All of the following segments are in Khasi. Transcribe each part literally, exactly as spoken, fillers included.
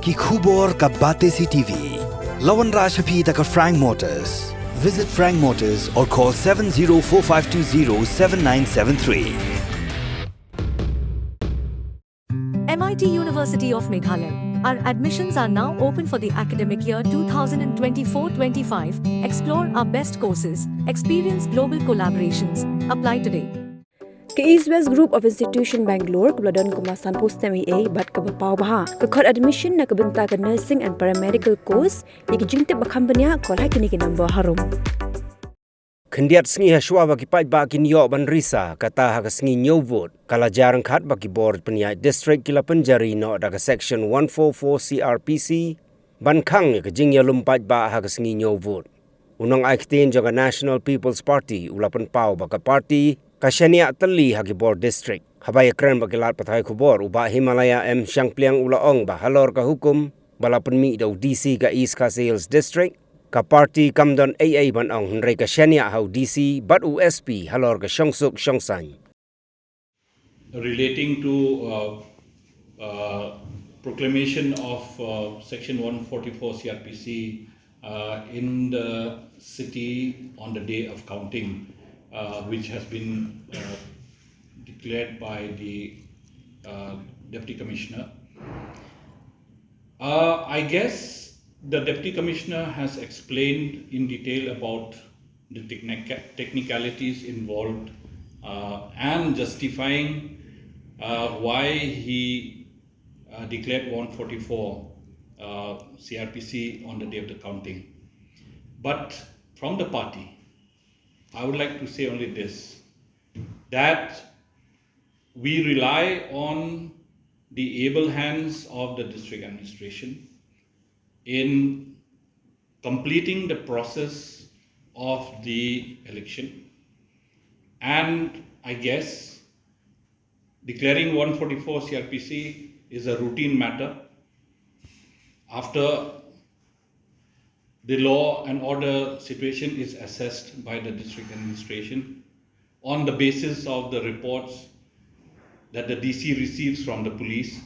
Ki khubor ka Batesi T V. La wanrah sha phi da ka Frank Motors. Visit Frank Motors or call seven zero four five two zero seven nine seven three. M I T University of Meghalaya. Our admissions are now open for the academic year two thousand twenty-four twenty-five. Explore our best courses, experience global collaborations. Apply today. Ka East West Group of Institution Bangalore kaba la don kumba sanphew snem eiei bad kaba paw bha ka khot admission na ka bynta ka nursing and paramedical course. Ïa ki jingtip ba kham bniah, call ha kine ki number harum. Khyndiat sngi hashwa ba ki paidbah kin ïoh ban risa, kata ha ka sngi ñiew vote, ka la jia ryngkat ba ki bor pynïaid district ki la pynjari noh da ka section one four four C R P C ban khang ïa ka jingïalum paidbah ha ka sngi ñiew vote. U nongai ktien jong ka National People's Party u la pynpaw ba ka party ka shaniah tylli ha ki bor district. Haba ïakren bad ki lad pathai khubor, u Bah Himalaya M Shangpliang u la ong ba halor ka hukum ba la pynmih da u D C ka East Khasi Hills District, ka party kam don eiei ban ong, hynrei ka shaniah ha u D C bad u S P halor ka shongsuk shongsaiñ. Relating to uh, uh, proclamation of uh, section one forty-four C R P C uh, in the city on the day of counting, uh, which has been uh, declared by the uh, deputy commissioner. Uh, I guess the deputy commissioner has explained in detail about the technica- technicalities involved uh, and justifying uh, why he uh, declared one forty-four uh, C R P C on the day of the counting. But from the party, I would like to say only this, that we rely on the able hands of the district administration in completing the process of the election. And I guess declaring one forty-four C R P C is a routine matter. After the law and order situation is assessed by the district administration on the basis of the reports that the D C receives from the police,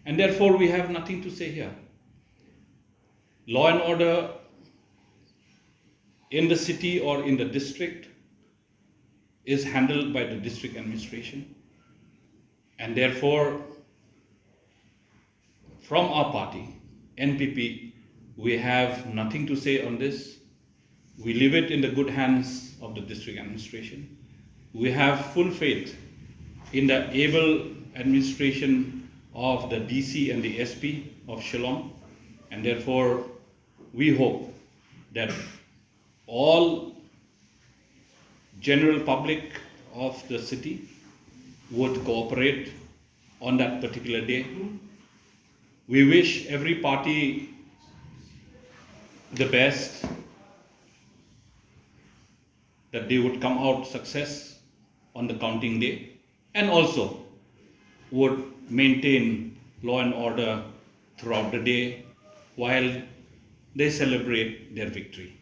and therefore we have nothing to say here. Law and order in the city or in the district is handled by the district administration, and therefore, from our party, N P P, we have nothing to say on this. We leave it in the good hands of the district administration. We have full faith in the able administration of the D C and the S P of Shillong, and therefore we hope that all general public of the city would cooperate on that particular day. We wish every party the best, that they would come out success on the counting day, and also would maintain law and order throughout the day while they celebrate their victory.